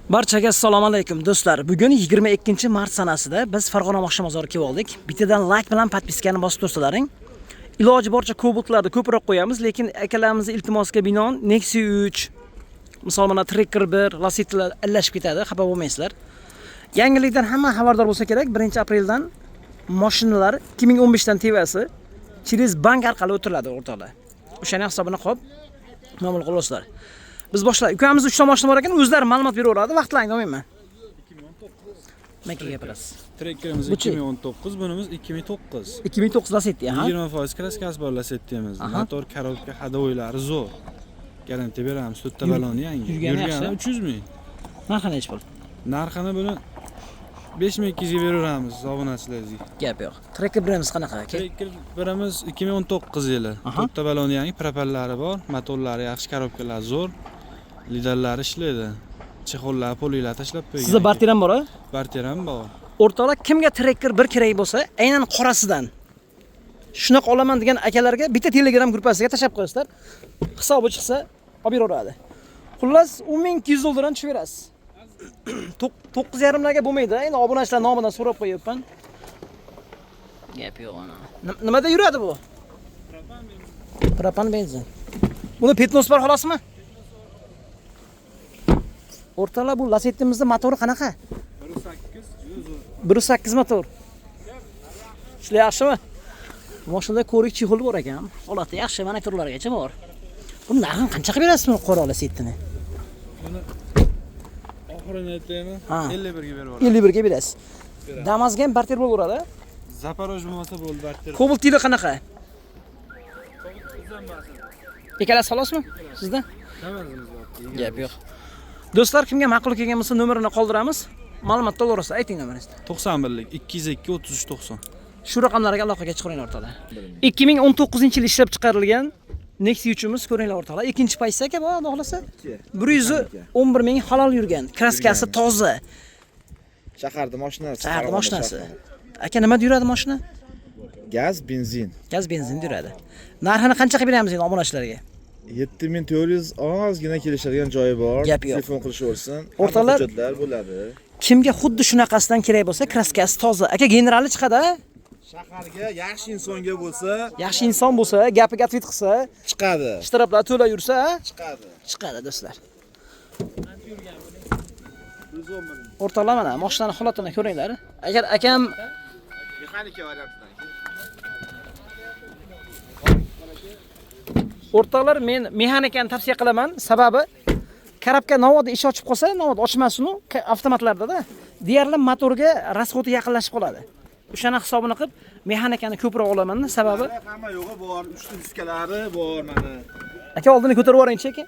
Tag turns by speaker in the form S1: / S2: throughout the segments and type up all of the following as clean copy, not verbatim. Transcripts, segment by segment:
S1: Barchaga assalomu alaykum do'stlar. Bugun 22 mart sanasida biz Farg'ona Moshina bozoriga kelib oldik. Bittadan like bilan подписка ni bosib tursalaring. Iloji boricha Cobaltlarni ko'proq qo'yamiz, lekin akalarimiz iltimosiga binoan Nexia 3, misol mana Tracker 1, Lacetti'lar aralashib ketadi, xafa bo'lmaysizlar. Yangilikdan hamma xabardor bo'lsa kerak. 1-apreldan mashinalar 2015 dan tevasi через bank orqali o'tiriladi o'rtoqlar. O'shani hisobini qo'yib muomala qilasizlar. Biz boshlaylik. Ukamizda 3 ta mashina bor ekan, o'zlari ma'lumot beraveradi. Vaqtlaringni olmayman. Nimaga gapirasiz?
S2: Trekkerimiz
S1: Buchi?
S2: 2019, bunimiz 2009.
S1: 2009 Lacetti, ha?
S2: 20% краска si bor Lacetti'miz.
S1: Aha.
S2: Motor, коробка, ходовой lari zo'r. Garantiya beramiz. To'rtta baloni yangi.
S1: Yurgani yaxshi.
S2: Yurgani 300 ming.
S1: Narxi nechi pul?
S2: Narxini buni 5200 ga beraveramiz obunachilarimizga.
S1: Gap yo'q. Tracker birimiz qanaqa aka?
S2: Trekker birimiz 2019 yili.
S1: Aha.
S2: To'rtta baloni yangi, propellari bor, motorlari yaxshi, коробка lari zo'r. Lidarlari ishlaydi. Чехол lar, полик lar tashlab qo'ygan.
S1: Sizda barter ham bor, a?
S2: Barter ham bor.
S1: O'rtoqlar, kimga Tracker bir kerak bo'lsa, aynan qorasidan shunaqa olaman degan akalarga bitta Telegram gruppasiga tashlab qo'yasizlar. Hisobi chiqsa, olib beraveradi. Xullas, 10 200 dollardan tushib berasiz. 9,5 larga bo'lmaydi. Endi obunachilar nomidan so'rab qo'yapman. Gap yo'q ana. Nimada yuradi bu? Propan benzin. Buni пятно si bor xolosmi? O'rtoqlar, bu Lacetti'mizda motori qanaqa?
S2: 1.8 juda zo'r.
S1: 1.8 motor. Ishlar yaxshimi? Mashinada ko'rik чехол bor ekan. Holati yaxshi, monitorlargacha bor. Buni narxini qancha qilib berasiz buni qora Lacetti'ni?
S2: Buni oxirini aytaymi?
S1: Ha.
S2: 51 ga berib yuboramiz.
S1: 51 ga berasiz. Damazga ham barter bo'laveradi.
S2: Zaporoj bo'lmasa bo'ldi, barter.
S1: Cobalt yili qanaqa? Ikkalasi xolosmi sizda?
S2: Damasimiz bor.
S1: Gap yo'q. Do'stlar, kimga ma'qul kelgan bo'lsa, nomerini qoldiramiz. Ma'lumot to'g'risida ayting nomeringizni.
S2: 91lik 202 33 90.
S1: Shu raqamlarga aloqaga chiqaringlar o'rtoqlar. 2019-yil ishlab chiqarilgan Nexia 3imiz ko'ringlar o'rtoqlar. Ikkinchi paytda aka bu, xudo xohlasa. 111 ming halol yurgan. Краска si toza.
S3: Shaharda mashinasi.
S1: Shaharda mashinasi. Aka, nimada yuradi mashina?
S3: Gaz, benzin.
S1: Gaz, benzin yuradi. Narxini qancha qilib beramiz endi obunachilarga?
S3: 7400, ozgina kelishadigan joyi bor.
S1: Gap yo'q.
S3: Telefon qilishaversin. Hamma
S1: O'rtoqlar-
S3: hujjatlar bo'ladi.
S1: Kimga xuddi shunaqasidan kerak bo'lsa, краска si toza. Aka, generali chiqadi, a?
S3: Shaharga yaxshi insonga bo'lsa
S1: Yaxshi inson bo'lsa, gapiga ответ qilsa,
S3: chiqadi.
S1: штраф lar to'lab yursa, a?
S3: Chiqadi.
S1: Chiqadi do'stlar. O'rtoqlar, mana mashinani holatini ko'ringlar. Agar akam
S3: Mexanika variantidan.
S1: O'rtoqlar, men mexanikani tavsiya qilaman. Sababi коробка navoda ish ochib qolsa, navoda ochmasin u avtomatlarda-da. Deyarli motorga расход i yaqinlashib qoladi. O'shani hisobini qilib mexanikani ko'proq olaman, sababi
S3: Hamma yo'g'i bor, uchta diskalari bor mana.
S1: Aka, oldini ko'tarib yuboringchi aka.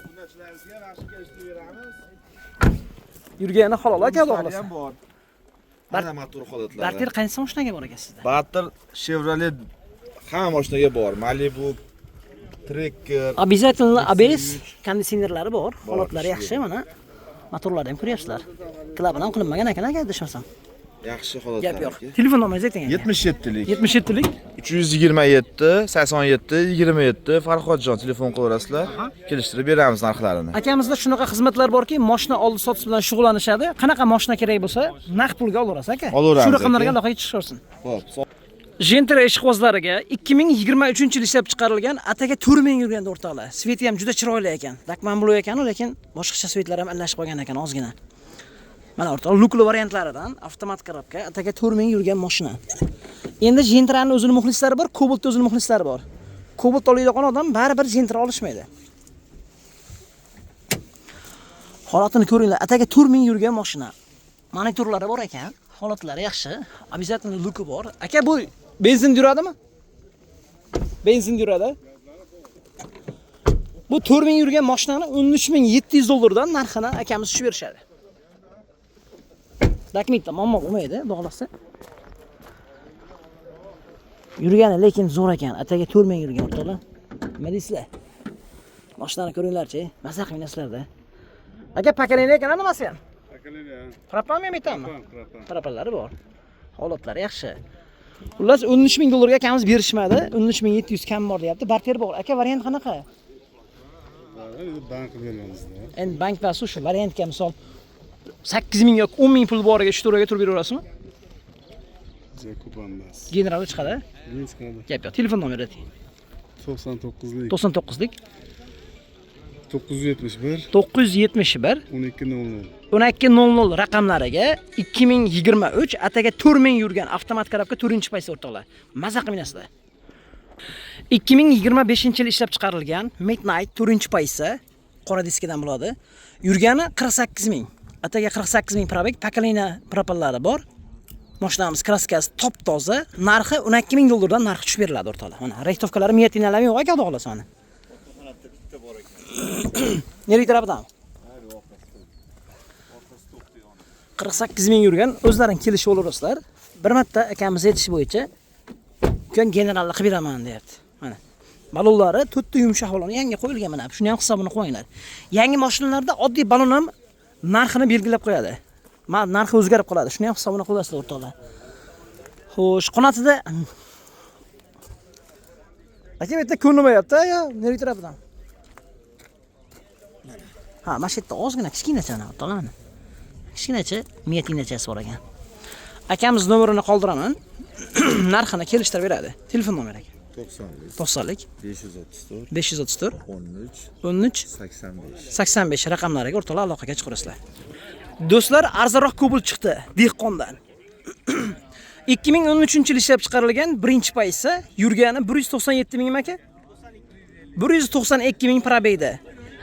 S3: Bundachilarimizga yaxshi kelishtirib beramiz.
S1: Yurgani halol aka, xudo xohlasa.
S3: ham bor. Mana motor holatlari.
S1: Barter qaysi mashinaga bor aka sizda?
S3: Barter Chevrolet hamma mashinaga bor. Malibu, Tracker.
S1: Обязательно ABS, konditsionerlari bor, holatlari
S3: ishlaydi.
S1: Yaxshi mana. Motorlarni ham ko'ryapsizlar. Klapan ham qilinmagan ekan aka, adashmasam.
S3: Yaxshi holatlar.
S1: Gap yo'q. Telefon nomeringizni ayting aka.
S3: 77lik.
S1: 77lik
S3: 327 87 27, Farhodjon, telefon qilaverasizlar. Kelishtirib beramiz narxlarini.
S1: Akamizda shunaqa xizmatlar borki, moshina oldi sotish bilan shug'ullanishadi. Qanaqa moshina kerak bo'lsa, naqd pulga olaverasiz aka.
S3: Olaveramiz,
S1: Shu raqamlarga
S3: aka.
S1: aloqaga chiqishaversin.
S3: Xo'p.
S1: Gentra ishqibozlariga 2023-yil ishlab chiqarilgan, ataga 4 ming yurganda o'rtoqlar. Цвет i ham juda chiroyli ekan. Dakman blue ekan, lekin boshqacha цвет lar ham aralashib qolgan ekan ozgina. Mana o'rtoqlar, люк li variantlaridan, avtomat коробка, ataga 4 ming yurgan mashina. Endi Gentrani o'zini muxlislari bor, Cobaltni o'zini muxlislari bor. Cobalt oladigan odam baribir Gentra olishmaydi. Holatini ko'ringlar, ataga 4 ming yurgan mashina. Monitorlari bor ekan, holatlari yaxshi. Обязательно люк i bor. Aka, bu benzin yuradimi? Benzin yuradi. Bu 4 ming yurgan mashinani 13 700 dollardan narxini akamiz tushib berishadi. Dokumentda muammo bo'lmaydi, xudo xohlasa. Yurgani lekin zo'r ekan. Ataga 4 ming yurgan o'rtoqlar. Nima deysizlar? Mashinani ko'ringlarchi, maza qilinglar. Aka, поколение ekan nimasi ham?
S4: Поколение.
S1: Propanmi, metanmi?
S4: Propan.
S1: Propanlari bor. Holatlari yaxshi. Xullas, 13 ming dollarga akamiz berishmadi. 13 700 kam bor deyapti. Barter bor. Aka, variant qanaqa?
S4: Bank qilib beramiz.
S1: Endi bank va shu variantga misol 8 ming yoki 10 ming pul boriga 3 to'raga turib beraverasizmi?
S4: Juda ko'p emas.
S1: Generali chiqadi.
S4: Bugun chiqadi.
S1: Gap yo'q. Telefon nomeri ayting.
S4: 99lik
S1: 99lik
S4: 971
S1: 971
S4: 12 00.
S1: 12 00 raqamlariga 2023, ataga 4000 yurgan, avtomat коробка, 4 paysa o'rtoqlar. Maza qilib minasizlar. 2025 yil ishlab chiqarilgan Midnight, 4 paysa, qora diskidan bo'ladi. Yurgani 48 ming. Ataga 48 ming пробег, поколение propanlari bor. Mashinamiz краска si top toza, narxi 12 ming dollardan narxi tushib beriladi o'rtoqlar. Mana рихтовка lari, вмятина lari yo'q aka, xudo xohlasa mana. Nerik tarafidan? 48 ming yurgan, o'zlaring kelishib olaverasizlar. Bir marta akamiz aytishi bo'yicha "Kun generalni qilib beraman", deyapti. Mana. Balonlari to'rtta yumshoq balon yangi qo'yilgan mana. Shuni ham hisobini qo'yinglar. Yangi mashinalarda oddiy balon ham narxini belgilab qo'yadi. Ma narxi o'zgarib qoladi. Shuni ham hisobini qo'yasizlar o'rtoqlar. Xo'sh, qanotida aka bu yerda ko'rinmayapti yo, neri tarafidan? Ha, mana shu yerda ozgina kichkinacha o'rtoqlar mana. Kichkinacha вмятина chasi bor ekan. Akamiz nomerini qoldiraman. Narxini kelishtirib beradi. Telefon nomeri aka.
S3: 90lik
S1: 90lik
S3: 534
S1: 534
S3: 13
S1: 13
S3: 85.
S1: 85 raqamlariga o'rtoqlar aloqaga chiqarasizlar. Do'stlar, arzonroq Cobalt chiqdi dehqondan. 2013 yil ishlab chiqarilgan, birinchi paysa, yurgani 197 ming aka? 192 ming пробег da.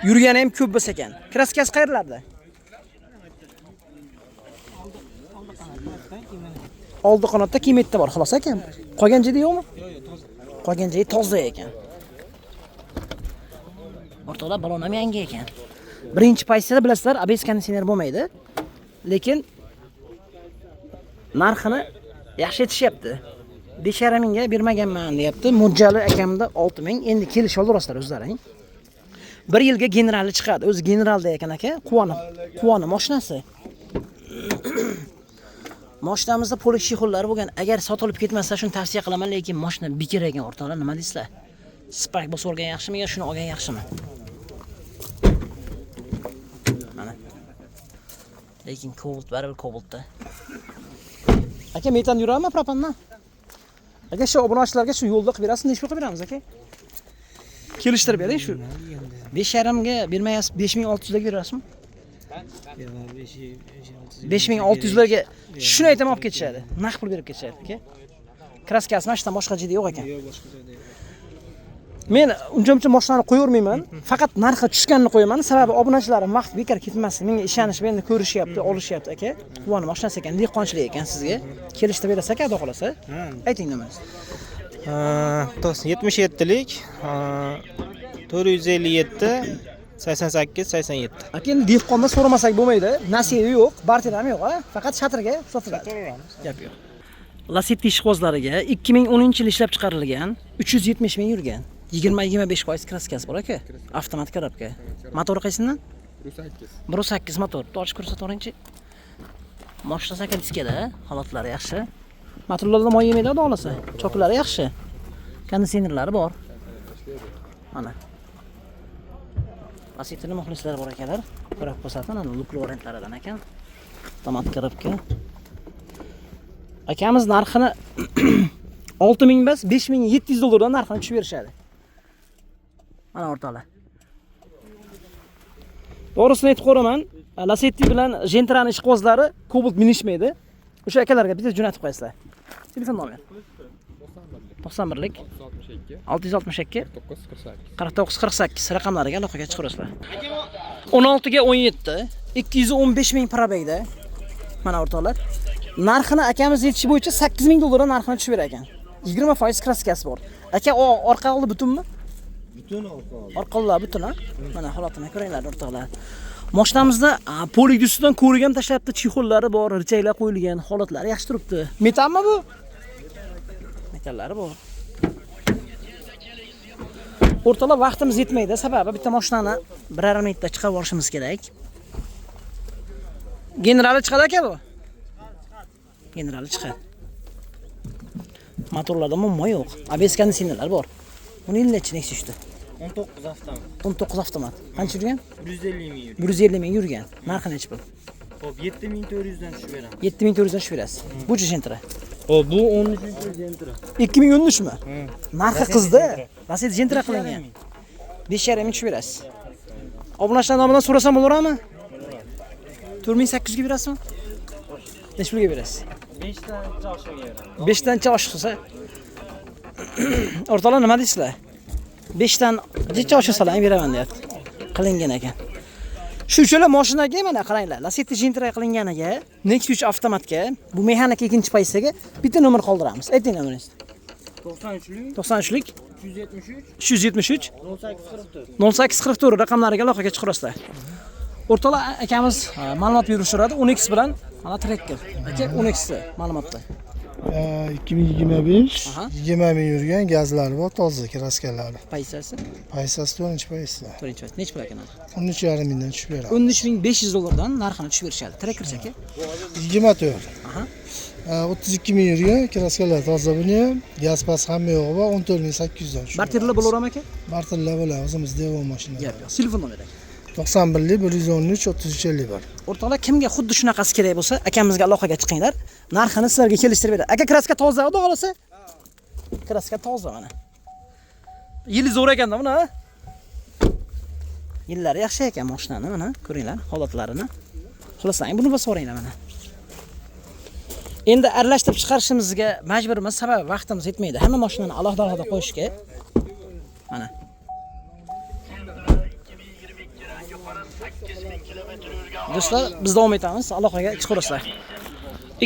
S1: Yurgani ham ko'p bo'lsa ekan. Краска si qayerlarda? Oldi qanotda kimetda bor, xolos aka. Qolgan joyda yo'qmi? Yo'q, toza. Qolgan joyi toza ekan. O'rtoqlar, balon ham yangi ekan. Birinchi paytda bilasizlar, ABS konditsioner bo'lmaydi. Lekin narxini yaxshi aytishyapti. 5,5 mingga bermaganman deyapti. Mo'ljali akamda 6 ming. Endi kelishib olaverasizlar o'zlaring. Bir yilga generali chiqadi. O'zi generalda ekan aka, quvonib, quvonib mashinasi. Mashinamizda полик чехол lari bo'lgan. Agar sotilib ketmasa, shuni tavsiya qilaman, lekin mashina bekor ekan o'rtoqlar, nima deysizlar? Spark bosib olgan yaxshimi yo shuni olgan yaxshimi? Mana. Lekin Cobalt baribir Cobaltda. Aka, metan yuradimi propandan? Aka, shu obunachilarga shu yo'lda qilib berasiz, necha pul qilib beramiz aka? Kelishtirib bering shu. 5,5 ga bermaysiz, 5600 ga berasizmi? 5600 larga shuni aytaman, olib ketishadi. Naqd pul berib ketishadi aka. Краска si mana shudan boshqa joyda yo'q ekan.
S2: Yo'q, boshqa joyda yo'q.
S1: Men uncha-muncha mashinani qo'yavermayman. Faqat narxi tushganini qo'yaman. Sababi obunachilarim vaqt bekor ketmasin. Menga ishonishib endi ko'rishyapti, olishyapti aka. Quvonib mashinasi ekan, dehqonchilik ekan sizga. Kelishtirib berasiz aka, xudo xohlasa. Ayting nomerni.
S5: 77lik 457 88 87.
S1: Aka, endi dehqondan so'ramasak bo'lmaydi. Nasiya yo'q, barter ham yo'q, ha? Faqat shatrga sotiladi. Gap yo'q. Lacetti ishqibozlariga 2010 yil ishlab chiqarilgan, 370 ming yurgan. 20-25% краска si bor aka. Avtomat коробка. Motori qaysidan?
S4: 108.
S1: 1.8 motor. Bitta ochib ko'rsatib. Mashina aka diskada, holatlari yaxshi. Motorlarda moy yemaydi, xudo xohlasa. Choklari yaxshi. Konditsionerlari bor. Mana. Lacetti'ni muxlislari bor akalar. Ko'rib ko'rsatman, ana лук li variantlaridan ekan. Avtomat коробка. Akamiz narxini 6000 emas, 5700 dollardan narxini tushib berishadi. Mana o'rtoqlar. To'g'risini aytib qo'raman, Lacetti bilan Gentrani ishqibozlari Cobalt minishmaydi. O'sha akalarga bitta jo'natib qo'yasizlar. Telefon nomer. 91lik 662 49 48 raqamlariga aloqaga chiqarasizlar. 16 ga 17, 215 ming пробег da. Mana o'rtoqlar. Narxini akamiz aytishi bo'yicha 8000 ming dollardan narxini tushib berar ekan. 20% краска si bor. Aka, o orqa oldi butunmi?
S3: Butun orqa oldi.
S1: Orqa oldilar butun, ha? Mana holatini ko'ringlar o'rtoqlar. Mashinamizda полик ustidan ko'rik ham tashlabdi, чехол lari bor, рычаг lar qo'yilgan, holatlari yaxshi turibdi. Metanmi bu? Metallari bor. O'rtoqlar, vaqtimiz yetmaydi, sababi bitta mashinani 1,5 minutda chiqarib olishimiz kerak. Generali chiqadi aka bu? Generali chiqadi. Motorlarda muammo yo'q. ABS konditsionerlar bor. Buni yil nechi Nexia 3'da?
S5: 19 avtomat.
S1: 19 avtomat. Qancha yurgan?
S5: 150 ming yurgan.
S1: 150 ming yurgan. Narxi nechi pul?
S5: Xo'p, 7400 dan tushib beraman.
S1: 7400 dan tushib berasiz. Buchi Gentra.
S5: Xo'p, bu 13 Gentra.
S1: 2013 mi? Narxi qizda. Lacetti Gentra qilingan. 5,5 ming tushib berasiz. Obunachilar nomidan so'rasam bo'laverami? 4800 ga berasizmi? Necha pulga berasiz?
S5: 5 dan oshig'iga beraman.
S1: 5 dancha oshirsa. O'rtoqlar nima deysizlar? 5 dan necha oshirsalar ham beraman deyapti. Qilingan ekan. Shu uchala mashinaga mana qaranglar, Lacetti Gentra qilinganiga, Nexia 3 avtomatga, bu mexanika ikkinchi paysaga bitta nomer qoldiramiz. Ayting nomeringizni.
S5: 93lik
S1: 93lik
S5: 373
S1: 373
S5: 0844.
S1: 0844 raqamlariga aloqaga chiqarasizlar. O'rtoqlar akamiz ma'lumot berishaveradi 10x bilan mana tracker. Aka 10x ma'lumotda.
S6: 2025
S1: Aha.
S6: 20 ming yurgan, gazlari bor, toza kraskalari.
S1: Paysasi
S6: Paysasi 4 paysa.
S1: 4 paysa. Necha pul ekan narxi?
S6: 13,5 mingdan tushib beradi.
S1: 13500 dollardan narxini tushib berishadi. Tracker aka.
S6: 24.
S1: Aha.
S6: 32 ming yurgan, kraskalari toza buni ham, gaz pas hamma yo'g'i bor, 14800 dan tushib.
S1: Barterlar bo'laverami aka?
S6: Barterlar bo'ladi, o'zimiz devon mashina.
S1: Gap yo'q. Telefon nomeri aka.
S6: 91lik 113 33 51.
S1: O'rtoqlar kimga xuddi shunaqasi kerak bo'lsa, akamizga aloqaga chiqinglar. Narxini sizlarga kelishtirib beradi. Aka kraska toza, xudo xolasa. Kraska toza mana. Yili zo'r ekanda buni, ha? Yillari yaxshi ekan mashinani, mana ko'ringlar holatlarini. Xohlasang buni bosib yuboringlar mana. Endi aralashtirib chiqarishimizga majburmiz, sababi vaqtimiz yetmaydi. Hamma mashinani alohida-alohida qo'yishga. Mana. Do'stlar, biz davom etamiz. Aloqaga chiqarasizlar.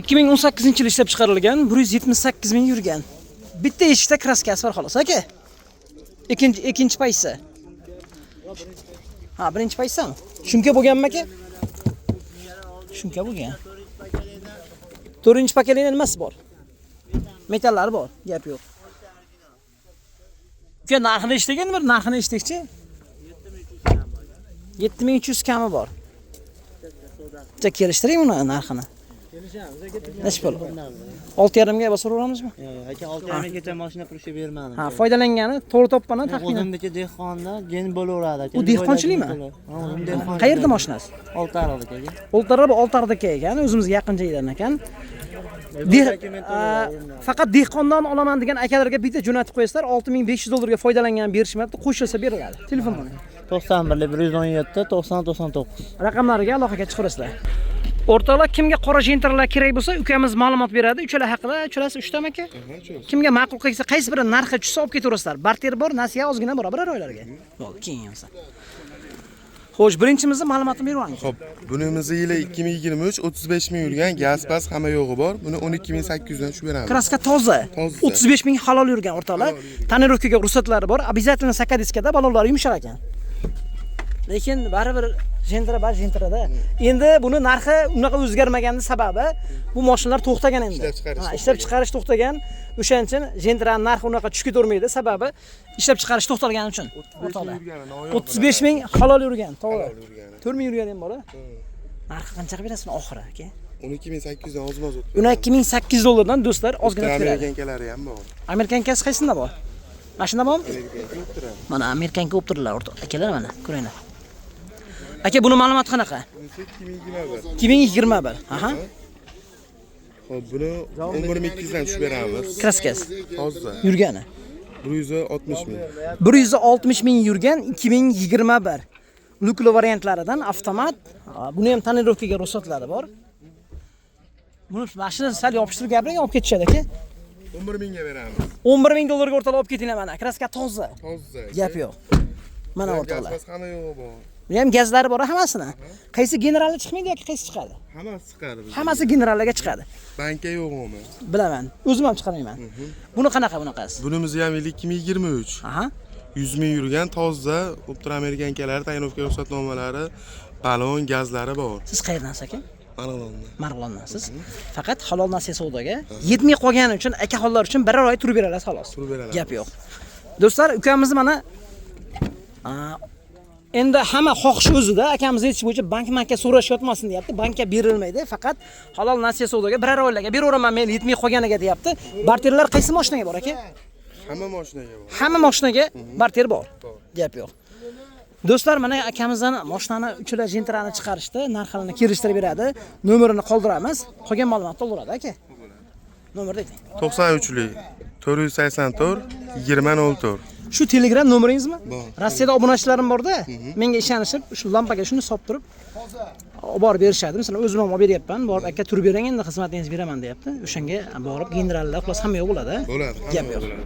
S1: 2018-yil ishlab chiqarilgan, 178 ming yurgan. Bitta eshikda kraskasi bor xolos, aka. Ikkinchi paysa. Ha, birinchi paysami? Shumka bo'lganmi aka? Shumka bo'lgan. 4-pokoleniya nimasi bor? Metallari bor, gap yo'q. Uka narxini eshitgan bir narxini eshitdikchi. 7300 kami bor. Bitta kelishtiring uni narxini. Necha pul? 6,5 ga bosaveramizmi?
S5: Yo'q, aka 6,5 gacha mashina pulga bermadim.
S1: Ha, foydalangani to'g'ri topmadan taxminan.
S5: O'zimdagi dehqonda gen bo'laveradi aka.
S1: U dehqonchilikmi?
S5: Ha, o'zim dehqon.
S1: Qayerda mashinasi?
S5: Oltiariqdagi aka.
S1: Oltiariq Oltiariqdagi ekan, o'zimizga yaqin joydan ekan. Faqat dehqondan olaman degan akalarga bitta jo'natib qo'yasizlar, 6500 dollarga foydalangan berishmayapti, qo'shilsa beriladi. Telefon nomeri
S5: 91 117 90 99.
S1: raqamlariga aloqaga chiqarasizlar. O'rtoqlar kimga qora jentralar kerak bo'lsa, ukamiz ma'lumot beradi. Uchala haqida, uchalasi uchtami aka? Kimga ma'qul kelsa, qaysi biri narxi tushsa olib ketaverasizlar. Barter bor, nasiya ozgina bor, biror oylarga. Bo'ldi, keyin bo'lsa. Xo'sh, birinchimizni ma'lumotini berib yuboring.
S7: Xo'p, bunimizni yili 2023, 35 ming yurgan, gaz pas hamma yo'g'i bor. Buni 12800 dan tushib beramiz.
S1: Kraska toza.
S7: Toza.
S1: 35 ming halol yurgan o'rtoqlar. Tonirovkaga ruxsatlari bor. Обязательно sakadiskada balonlari yumshar ekan. Lekin baribir Gentra bar Gentrada. Endi buni narxi unaqa o'zgarmaganning sababi bu mashinalar to'xtagan endi.
S7: Ishlab chiqarish
S1: Ha, ishlab chiqarish to'xtagan. O'shaning uchun Gentrani narxi unaqa tushib ketavermaydi. Sababi ishlab chiqarish to'xtalgani uchun. O'rtoqlar. 35 ming halol yurgan, to'g'ri. 4 ming yurgan ham bor. Narxi qancha qilib berasiz oxiri aka?
S7: 12800 dan ozma-oz o'tib.
S1: 12800 dollardan do'stlar ozgina beradi.
S7: Amerikankalari ham bor.
S1: Amerikankasi qaysinda bor? Mashinada bormi?
S7: Amerikanka
S1: Mana amerikanka bo'lib turdilar o'rtoq akalar mana ko'ringlar. Aka buni ma'lumoti qanaqa?
S7: Bunisi 2021.
S1: 2021. Aha.
S7: Xo'p, buni 11200 dan tushib beramiz.
S1: Kraskasi
S7: Toza.
S1: yurgani.
S7: 160 ming.
S1: 160 ming yurgan 2021. Lukli variantlaridan avtomat. Buni ham tonirovkaga ruxsatlari bor. Buni mashina sal yopishtirib gapiring, olib ketishadi aka.
S7: 11 mingga beramiz.
S1: 11 ming dollarga o'rtoqlar olib ketinglar mana. Kraska toza.
S7: Toza.
S1: Gap yo'q. Mana o'rtoqlar.
S7: Gaz hamma yo'g'i bor.
S1: Buni ham gazlari bor hammasini. Qaysi generalli chiqmaydi yoki qaysi chiqadi?
S7: Hammasi chiqadi bizga.
S1: Hammasi generallarga chiqadi.
S7: Banka yo'g'imi?
S1: Bilaman. O'zim ham chiqarmayman. Buni qanaqa bunaqasi?
S7: Bunimizni ham yili 2023.
S1: Aha.
S7: 100 ming yurgan toza, Optra amerikankalari, tayinlovka ruxsatnomalari, balon, gazlari bor.
S1: Siz qayerdansiz aka?
S7: Marg'ilondan.
S1: Marg'ilondansiz. Faqat halol nasiya savdoga yetmay qolgani uchun akaxonlar uchun biror oy turib berasiz xolos.
S7: Turib beramiz.
S1: Gap yo'q. Do'stlar, ukamizni mana endi hamma xohish o'zida, akamiz aytish bo'yicha bank-mankka so'rash yotmasin deyapti. Bankka berilmaydi, faqat halol nasiya savdoga biror oylarga beraveraman men yetmay qolganiga deyapti. Barterlar qaysi mashinaga bor aka?
S7: Hamma mashinaga bor.
S1: Hamma mashinaga barter bor. Gap yo'q. Do'stlar, mana akamizdan mashinani uchala Gentrani chiqarishdi, narxlarini kelishtirib beradi. Nomerini qoldiramiz. Qolgan ma'lumotni oldiradi aka. Nomerni ayting.
S7: 93lik 484 2004.
S1: Shu Telegram nomeringizmi?
S7: Bor.
S1: Rossiyada obunachilarim borda, menga ishonishib, shu lampaga shuni solib turib olib borib berishadi. Masalan, o'zim ham olib beryapman. Borib aka turib bering, endi xizmatingizni beraman deyapti. O'shanga borib generallar, xullas hamma yo'q bo'ladi.
S7: Bo'ladi, hamma
S1: Gap yo'q.
S7: bo'ladi.